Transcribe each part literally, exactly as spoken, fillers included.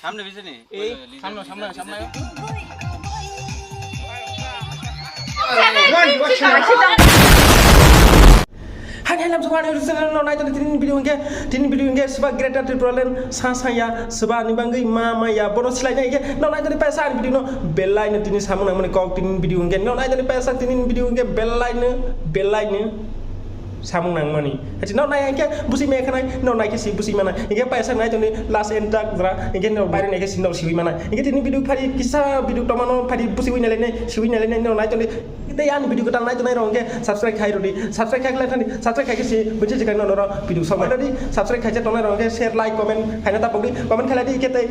সামনে পিছনে? এই, সামনে, সামনে, সামনে। Hai, hai, lam sokha ni channel no nai toni tini video hingke, tini video hingke seba Greater Tipraland sa sa ya, seba ni bangwi ma ma ya, bono silai nai hingke no nai toni paisa ani video no belai no tini samung nang mani kok tini video hingke no nai toni paisa tini video hingke belai no, belai no samung nang mani. Hachi no nai hingke busi me khanai, no nai ke si busi mana. Hingke paisa nai toni last end tak jra, hingke no baire nai ke si no siwi mana. Hingke tini video phari kisa video tomano phari busi wi nai le nai, siwi nai le nai, no nai toni Tei ani video kwtal nai tongnai rok hwnkhe subscribe khai rwdi, subscribe khai lai thani, subscribe khai khe si buithi chikang no noro video sok nai di, subscribe khai tongnai rok hwnkhe share, like, comment khaina ta pokdi, comment khai lai di, hwnkhe tei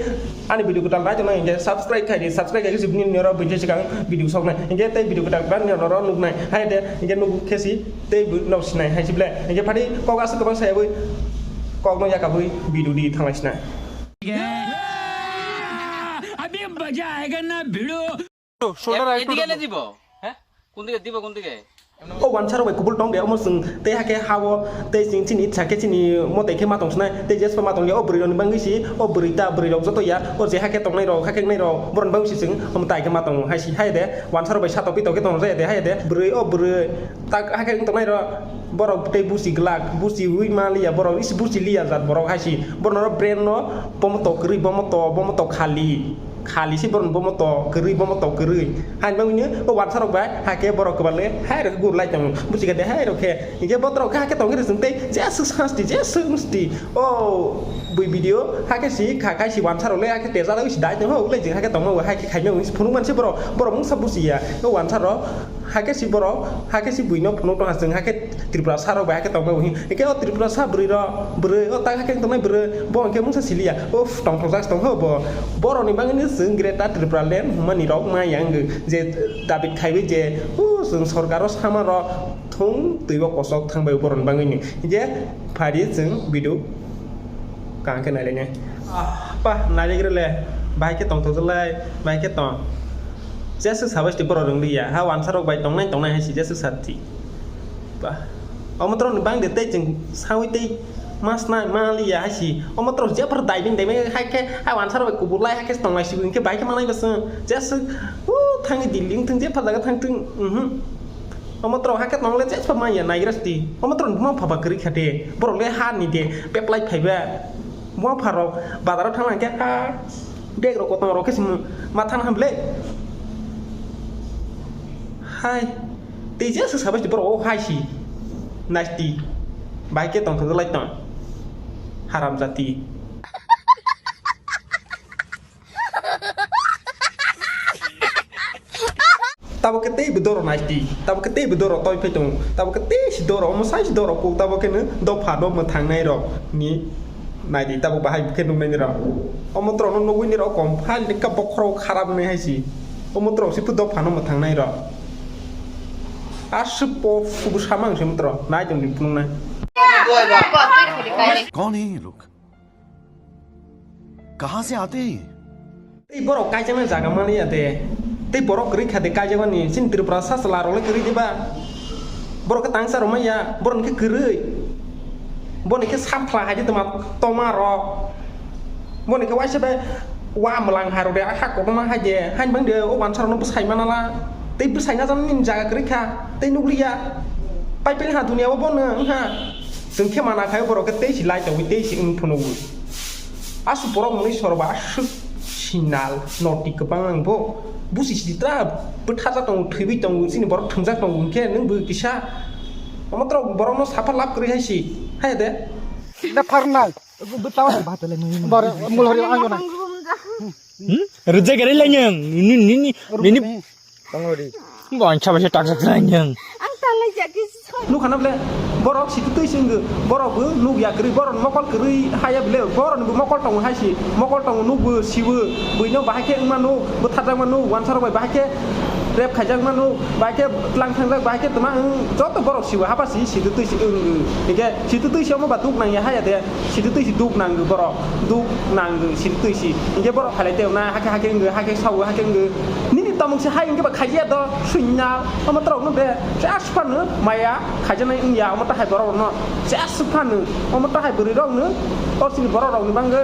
ani video kwtal nai tongnai hwnkhe subscribe khai di, subscribe khai khe si bini noro buithi chikang video sok nai, hwnkhe tei video kwtal ba noro nuk nai, hai de, hwnkhe nuk khe si tei bo no sinai hai si ble, hwnkhe phadi kok aswk kwbang sai bui kok no yakabui video di thanglai sinai. अभी मजा आएगा ना भिड़ो। Shoulder এ-, একটু এদিকে এনে দিব। হ্যাঁ? কোন দিকে দিব, কোন দিকে? O wansarok bai kubul tong de, omo chwng tei hakhe ha-o, tei chini, chini itsa khe chini motai khe ma tong sinai, tei jespa ma tong ya, o bwrwi rokni bangwi si, o bwrwi ta, bwrwi rok joto ya, o je hakhe tongnai rok, hakhe wngnai rok, borokni bangwi si chwng omo tai khe ma tongo hai si, hai de, wansarok bai satok pitok khe tong jaya de, hai de, bwrwi, o bwrwi, tak hakhe wng tongnai rok, borok tei busi glak, busi wi ma liya, borok is busi liya jat borok hai si, borok no brain no, bomo to kwrwi, bomo to, bomo to khali. Khali se borok bomo to kwrwi, bomo to kwrwi. Hain bangwino o wansarok bai hakhe borok kwbale hai rok gur lai tongo. Buchikha de hai rok khe. Hingke botrok khe hakhe tongkhe rwchwng tei jeswk sansti, jeswk sansti. O bui video hakhe si kha khai si wansarok le hakhe tejala wisi dai tongo. Ulai jeng hakhe tongma hakhe khaima wisi phunuk manse borok, borok mungsa buchiya. O wansarok hakhe si borok, hakhe si buino phunuk tongha chwng hakhe Tripura sa rok bai hakhe tongma wisi. Hingke o Tripura sa bwrwi rok, bwrwi o tak hakhe tongnai bwrwi, bo hingke mungsa siliya. Uff, tongthokjak tong ho bo. Borokni bagwino chwng Greater Tripura Land hwnmani rok ma yang je dabi khaiwi je, uh, chwng sorkaro sama rok thung twibo kosok thang bai borokni bagwino. Je phari chwng video kaham khe nailainai. Ah, pa, nailaigre le, bahai khe tongthokjak lai, bahai khe tong. Jeswk sabai se borok rwngliya, ha wansarok bai tongnai tongnai hai si jeswk sati. Ba, omo borokni bang de tei chwng sawi tei mas nai ma liya hai si. Omo borok jephru diving diving hai khe ha wansarok bai kubulai hai khe tonglai si hwnkhe bai khe manai bwswng. Jeswk, uh, thangwi Delhi wng thung, jepha jaga thang thung, mhm. Omo borok hai khe tongle jeswk manya naigra si. Omo borokni buma phaba kwrwi kha de. Borok le ha ni de, peplai phaiba. Buma pharok bazaro thang lang khe ha bag rok kotor rok khe se ma thang ham le. Hai. Tei je swk sabai se borok o hai si. Nasti. Bai khe tongthok lai tong. Haram jati. Tabo khe tei bo doro nasti. Tabo khe tei bo doro toi phai tong. Tabo khe tei si doro omo sai si doro kuk tabo khe no dopha no mwthang nai rok ni. Naidi, tabuk bahai khe nuknai nirok. Omo borok no nugwi nirok kom phal ni kha bokhorok kharap wngnai hai si. Omo borok si phu dophano mwthang nai rok. Aswk po phubu samang se omo borok. Nai tong di phunuknai. कौन है ये लोग? कहाँ से आते हैं ये? Tei borok kaijaknai jaga manliya de. Tei borok kwrwi kha de kaijakmani. Chini Tripura sa chwla rok le kwrwi de ba. Borok khe tangsa rok manya, borok khe kwrwi. Boni khe samphla hai de toma, toma rok. Boni khe waisa bai wa mwlang hai rok de, ha kotorma hai de. Hain bang de o wansa rok no bwsai mana la. Tei bwsai na jan nini jaga kwrwi kha. Tei nukliya. Pai pili ha dunia o bono wngha. Chwng khe mana khai borok khe tei si lai tongwi tei si wng phunugwi. Aswk borok mwnwi sor ba aswk sinal noti kwbang ang bo. Busi sidi tra bwtharjak tongo, thwiwi tongo, chini borok thwngjak tongo, hwnkhe nwng bo kisa. Omo borok, borokno sapha lab kwrwi hai si, hai de. Da pharnai, bwtao ba tele nwi. Bar mulhari ang gona. Hmm? Rwjak gari lanyang. Nini, nini, nini. Tongo di. Bo ang chaba se taksa khlai nang. Ang talai jagis. Nukha na ble, borok situ twi singgo, borok bo nuk ya kwrwi, borok mokol kwrwi haya ble, borok bo mokol tongo hai si, mokol tongo nuk bo sibo, buino bahai khe wngma nuk, bwtharjak ma nuk, wansa rok bai bahai khe rep khaijak ma nuk, bahai khe tlang thangjak, bahai khe tma wng, joto borok sibo hapa si situ twi si wng, hingkhe situ twi si omo ba duk nang ya haya de. Sidi twi si duk nango borok, duk nango sidi twi si. Hingke borok phalai tei na hake hake wngwi, hake sawi, hake wngwi. Nini tomong se hai hingke ba khajiya do suina. Omo torok no de jas phano maya khajanai wngya omo tahai borok no jas phano omo tahai bwrwi rok no o sini borok rok ni bangwi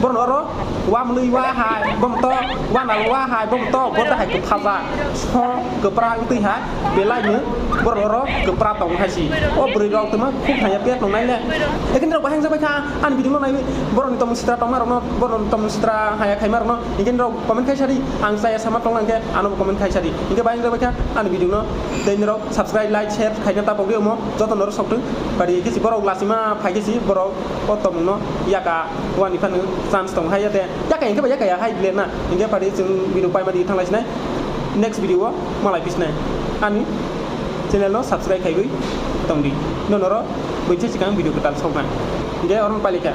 Borok oro wa mlwi wa hai, bom to, wa nal wa hai, bom to, bo ta hai kwphaja, so kwpra wngtwi hai, belai no borok oro kwpra tong hai si. O bwrwi rok tongma khuk thaya pet nong nai le. Ekin rok bahai jagbai kha, ani video no nai, borok ni tong sitra tongma rok no, borok ni tong sitra haya khaima rok no, ekin rok comment khai sadi, ang chaya sama tong lang khe, ano bo comment khai sadi. Hingke bahai jagbai kha, ani video no, tei norok subscribe, like, share khaina ta pogwi omo, joto norok sok thung. Bari kisi borok lasima phai kisi borok o tongmung no yaka wani phano chance tong hai yate. Yaka hingke ba yaka ya hai ble na. Hingke pari chwng video pai mari thang lai sinai. Next video o malai pis nai. Ani channel no subscribe khaiwi tong di. No norok buinsa sikang video kwtal sok nai. Hingke orom palikha.